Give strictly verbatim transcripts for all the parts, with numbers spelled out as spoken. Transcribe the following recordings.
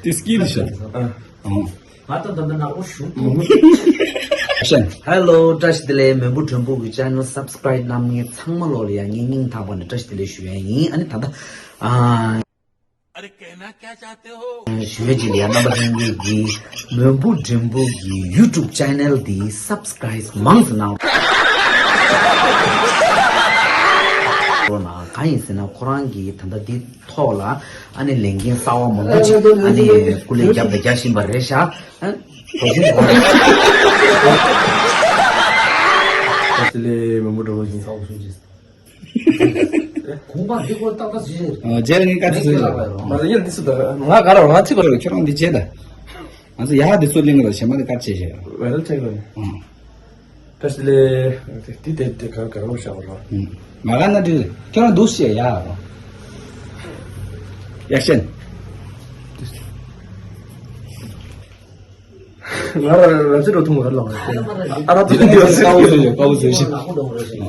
དེ་སྐྱིད་ཤག་ཨ། ང་ད་ད་ད་ནག་པོ་ཞུ་ཐུབ། ཧེ་ལོ། བཀྲ་ཤིས་བདེ་ལེགས། མོན་བུ་སྒྲོན་ཕུག་གི་ཆེ་ནལ་སབ་སི་ཀ་རའིབ་གནང་མཁན་ཚང་མ་ལོ་ལ་ཡང་ངའི་སྙིང་ཐག་པ་ནས་བཀྲ་ཤིས་བདེ་ལེགས་ཞུ་ཡ་ཡིན། ཨ་ནི་ད་ལྟ་ཨ། अरे कहना क्या चाहते हो? ཞུ་ཡ་ཅིག་ལ་ཡ། རྣམ་པ་ལྷན་རྒྱས་ཀྱིས་མོན་བུ་སྒྲོན་ཕུག་གི་ཡུ་ཊུབ་ཆེ་ནལ་འདི་སབ་སི་ཀ་རའིབ་མང་ཙམ་གནང་རོགས་གནང་། གང་ཡིན་ཟེར་ན་ཁོ་རང་གིས་ད་ལྟ་འདི་ཐོག་ལ་ཨ་ནི་ལས་འགན་གསར་བ་མང་པོ་ཅིག་ཨ་ནི་སྐུ་ལས་རྒྱབ་དང་རྒྱག་བཞིན་པ་རེད་ཤག་ཨ། གོ་བཞིན་གོ། བཀྲ་ཤིས་བདེ་ལེགས། མོན་བུ་སྒྲོན་ཕུག་གི་ཚ་བོ་ཞུ་རྒྱུ། གོང་མ་འདི་སྐོར་ཏག་ཏག་ཞིག་རེད། ཨ། རྗེས་ལ་ངས་བཀའ་ཚིག་ཟེར་བཞག་ང་ལ་ཡིན་འདི་སུ་ད་ང་ག་ར་ང་ཚིག་པ་རེད། ཁྱོད་རང་འདི་བྱེད་ད། ང་ཚོ་ཡག་འདི་ཚོ་གླེང་གི་རེད། གཞན་མ་འདི་བཀའ་བྱེད་བཞག་ཝའི་རལ་ཆེག་རེད། ཨང་། བཀྲ་ཤིས་བདེ་ལེགས། དེ་དེ་དེ་ག་ག་རོ་བཞག་པ་རོ། ཨང་། མ་ག་ན་འདི་ཁྱོད་རང་འདུག་ཞེས་ཡ་རོ། ཡ་ཤན། ང་ར་ར་ཅི་རོ་ཐུང་བ་ལ་ཨ་ར་ཏི་ཏི་ཡོད་སེ། དཀའ་བོ་བཟོས་ཤིག་དཀའ་བོ་བཟོས་ཤིག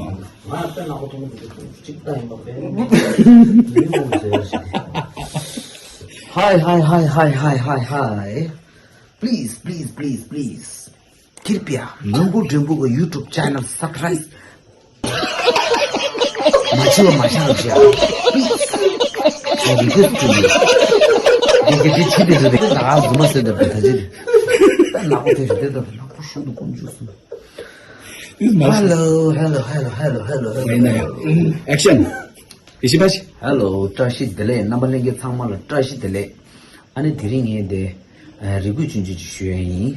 Hi, hi, hi, hi, hi, hi, hi. Please, please, please, please. कृपया མོན་བུ་སྒྲོན་ཕུག་གི་ཡུ་ཊུབ་ཆེ་ནལ་སབ་སི་ཀ་རའིབ་མ་བྱེད་པ་མ་བཞག་རོགས་ཞེས། Please. I request to you. འདི་གི་འདི་ཆི་དེ་འདི་ད་ག་རྫུན་མ་ཟེར་འདྲ་པོ་ད་ཅི་རེད། ད་ནག་པོ་དེ་ཞིག་དེ་ད་ནག་པོ་ཤུགས་འདུག་ཀུན་འཇུག་སོང་། Hello, hello, hello, hello, hello, hello. Action. ཡེ་ཤེས་ཕ་ཤི། Hello. བཀྲ་ཤིས་བདེ་ལེགས། རྣམ་པ་ལྷན་རྒྱས་ཚང་མ་ལ་བཀྲ་ཤིས་བདེ་ལེགས། ཨ་ནི་དེ་རིང་ངས་དེ་རེ་སྐུལ་ཆུང་ཆུང་ཅིག་ཞུ་ཡ་ཡིན།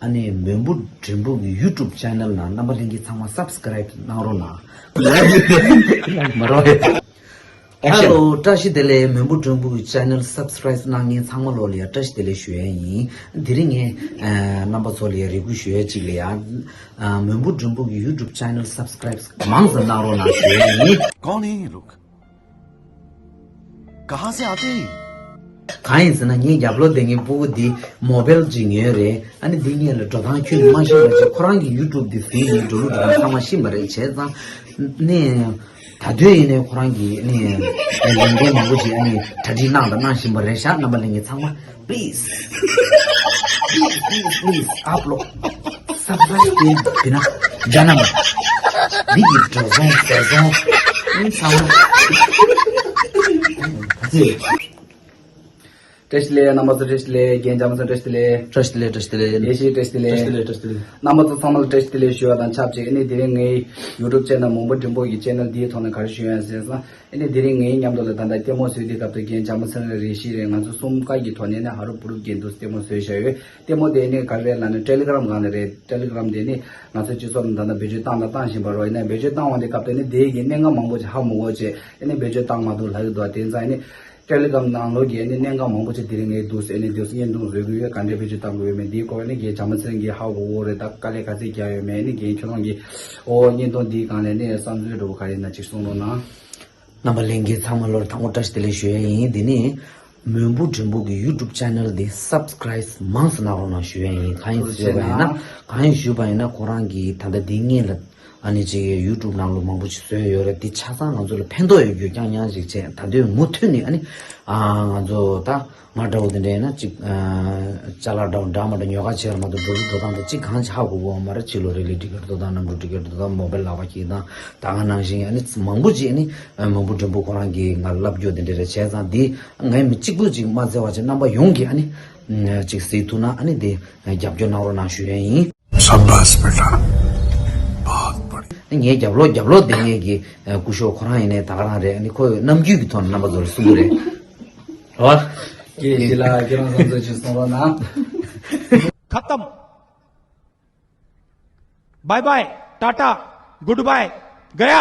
ཨ་ནི་མོན་བུ་སྒྲོན་ཕུག་གི་ཡུ་ཊུབ་ཆེ་ནལ་ནང་རྣམ་པ་ལྷན་རྒྱས་ཚང་མ་སབ་སི་ཀ་རའིབ་གནང་རོགས་གནང་། མ་རོགས། Hello. བཀྲ་ཤིས་བདེ་ལེགས། མོན་བུ་སྒྲོན་ཕུག་གི་ཆེ་ནལ་སབ་སི་ཀ་རའིབ་གནང་མཁན་ཚང་མ་ལོ་ལ་ཡ་བཀྲ་ཤིས་བདེ་ལེགས་ཞུ་ཡ་ཡིན། དེ་རིང་ངས་རྣམ་པ་ཚོ་ལ་ཡ་རེ་སྐུལ་ཞུ་ཡ་གཅིག་ལ་ཡ། མོན་བུ་སྒྲོན་ཕུག་གི་ཡུ་ཊུབ་ཆེ་ནལ་སབ་སི་ཀ་རའིབ་མང་ཙམ་གནང་རོགས་གནང་ཞུ་ཡ་ཡིན། कौन है ये लोग? कहाँ से आते हैं? གང་ཡིན་ཟེར་ན་ངའི་རྒྱབ་ལོགས་བསྡད་མཁན་སྤུ་གུ་འདི་མོ་བེལ་ཅིག་ཉོས་རེད། ཨ་ནི་འདི་གཉིས་ལ་འགྲོ་སྟངས་ཁྱོན་ནས་མ་ཤེས་པ་བྱས། ཁོ་རང་གི་ཡུ་ཊུབ་འདི་ཟིན་ནས་འགྲོ་ལུགས་འགྲོ་སྟངས་ཚང་མ་ཤེས་པ་རེད། བྱས་ཙང་ནས་ད་དུས་ཡིན་ནའི་ཁོ་རང་གིས་ནས་ལས་འགན་མང་པོ་ཅིག་ཨ་ནི་གྲ་སྒྲིག་གནང་དང་གནང་བཞིན་པ་རེད་ཤག་རྣམ་པ་ལྷན་རྒྱས་ཚང་མ། Please, please, please, आप लोग सब्सक्राइब के बिना जाना मत। Big Brother, Brother, ཚང་མ། བཀྲ་ཤིས་བདེ་ལེགས། རྣམ་པ་ཚོ་བཀྲ་ཤིས་བདེ་ལེགས། རྒན་འཇམ་དབྱངས་བཀྲ་ཤིས་བདེ་ལེགས། བཀྲ་ཤིས་བདེ་ལེགས། བཀྲ་ཤིས་བདེ་ལེགས། ཡེ་ཤེས་བཀྲ་ཤིས་བདེ་ལེགས། བཀྲ་ཤིས་བདེ་ལེགས། བཀྲ་ཤིས་བདེ་ལེགས། རྣམ་པ་ཚོ་ཚང་མ་ལ་བཀྲ་ཤིས་བདེ་ལེགས་ཞུ་བ་དང་ཆབས་ཅིག་ཨ་ནི་དེ་རིང་ངའི་ཡུ་ཊུབ་ཆེ་ནལ་མོན་བུ་སྒྲོན་ཕུག་གི་ཆེ་ནལ་འདིའི་ཐོག་ནས་ག་རེ་ཞུ་ཡ་ཡིན་ཟེར་ན། ཨ་ནི་དེ་རིང་ངའི་མཉམ་དུ་ལ་ད་ལྟ་ལྟད་མོ་བཟོས་དུས་སྐབས་དུ་རྒན་འཇམ་དབྱངས་ཚེ་རིང་རེ་ཞིག་རེད། ང་ཚོ་གསུམ་ཀ་གི་ཐོག་ནས་ནི་ཧ་རུ་བུ་རུ་རྒྱན་དུ་ལྟད་མོ་བཟོས་བཞག་ཡོད། ལྟད་མོ་དེ་ནི་ག་རེ་རེད་ལབ་ན་ཊེ་ལི་གྷི་རམ་སྒང་ལ་རེད། ཊེ་ལི་གྷི་རམ་དེ་ནི་ང་ཚོ་སྤྱི་ཚོགས་ནང་ད་ལྟ་བེད་སྤྱོད་བཏང་དང་བཏང་བཞིན་པ་རོ། ཡིན་ན་བེད་སྤྱོད་བཏང་བ་དེ་སྐབས་དེ་ནི་དེ་གི་གནད་འགག་མང་པོ་ཅིག་ཧ་མ་གོ་བྱས་ཨ་ནི་བེད་སྤྱོད་བཏང་མ་ཐུབ་ལབ་ཀྱི་འདུག་དེ་ཙང་ཨ་ནི་ཊེ་ལི་གྷི་རམ་ནང་ལོགས་ཀྱི་ཨ་ནི་གནད་འགག་མང་པོ་ཅིག་དེ་རིང་ངས་འདུག་ཟེར་ཨ་ནི་འདུག་བརྙན་ཐུང་བཟོ་དགོས་ཡོད། ག་འདྲ་བེད་སྤྱོད་བཏང་དགོས་ཡོད་མེད་དེའི་སྐོར་ཨ་ནི་རྒན་འཇམ་དབྱངས་ཚེ་རིང་གིས་ཧ་གོ་གོ་རེད། ད་དཀའ་ལས་ག་ཚད་རྒྱག་ཡོད་མེད་ཨ་ནི་རྒན་ཁྱོད་རང་གིས་ཨོ་བརྙན་ཐུང་འདིའི་སྒང་ལ་ཨ་ནི་བསམ་ཚུལ་འདྲ་པོ་ག་རེ་ཡིན་ན་ཅིག་གསུང་རོགས་གནང་། རྣམ་པ་ལྷན་རྒྱས་ཚང་མ་ལོར་དང་པོ་བཀྲ་ཤིས་བདེ་ལེགས་ཞུ་ཡ་ཡིན། དེ་ནས་མོན་བུ་སྒྲོན་ཕུག་གི་ཡུ་ཊུབ་ཆེ་ནལ་འདི་སབ་སི་ཀ་རའིབ་མང་ཙམ་གནང་རོགས་གནང་ཞུ་ཡ་ཡིན། གང་ཡིན་ཞུས་པ་ཡིན་ན། གང་ཡིན་ཞུས་པ་ཡིན་ན་ཁོ་རང་གིས་ད་ལྟ་འདི་སྔོན་ལ་ཨ་ནི་ཅིག་ཡུ་ཊུབ་ནང་ལོ་མང་པོ་ཅིག་བཟོས་ཡོད་རེད། འདི་ཆ་ཚང་ང་ཚོ་ལ་ཕན་ཐོགས་ཡོད་རྒྱུ་རྐྱང་རྐྱང་ཞིག་བྱས། ད་དུང་མུ་མཐུད་ནས་ཨ་ནི་ཨ་ང་ཚོ་ད། ང་འདྲ་བོ་དེ་འདྲ་ཡིན་ན་ཅིག་ཅ་ལག་འདྲ་བོ་འདྲ་མ་འདྲ་ཉོ་ག་བྱེད་ཡ་མ་གཏོགས་འགྲོ་ལུགས་འགྲོ་སྟངས་དང་ཅིག་གང་ཅི་ཧ་གོ་གོ་མ་རེད། ཕྱི་ལོགས་རི་ལི་འགྲིག་གི་འགྲོ་སྟངས། གནམ་གྲུ་འགྲིག་གི་འགྲོ་སྟངས། མོ་བེལ་ལག་པ་གྱི་སྟངས་ད་ག་ནང་བཞིན་ཨ་ནི་མང་པོ་ཅིག་ཨ་ནི་མོན་བུ་སྒྲོན་ཕུག་ཁོ་རང་གིས་ང་ལ་བསླབ་རྒྱུ་དེ་འདྲ་རེད། བྱས་ཙང་འདི་ངས་མི་གཅིག་པུ་ཅིག་མ་བཙལ་བ་བྱས་རྣམ་པ་ཡོངས་ཀྱིས་ཨ་ནི་ཅིག་གཟིགས་ཐུབ་ན་ཨ་ནི་འདི་རྒྱབ་སྐྱོར་གནང་རོགས་གནང་ཞུ་ཡ་ཡིན། शाबाश बेटा, बहुत बढ़िया। ངའི་རྒྱབ་ལོགས་རྒྱབ་ལོགས་བསྡད་མཁན་གྱི་སྐུ་ཞབས་ཁོ་རང་ཡིན་ནའི་ད་ག་རང་རེད། ཨ་ནི་ཁོས་རྣམ་འགྱུར་གྱི་ཐོག་ནས་རྣམ་པ་ཚོ་ལ་གསུང་གི་རེད། རེད་བ། ཡེ་ཤེས་ལགས་ཁྱེད་རང་བསམ་ཚུལ་ཅིག་གསུང་རོགས་གནང་། खत्म। Bye bye, tata, goodbye, गया।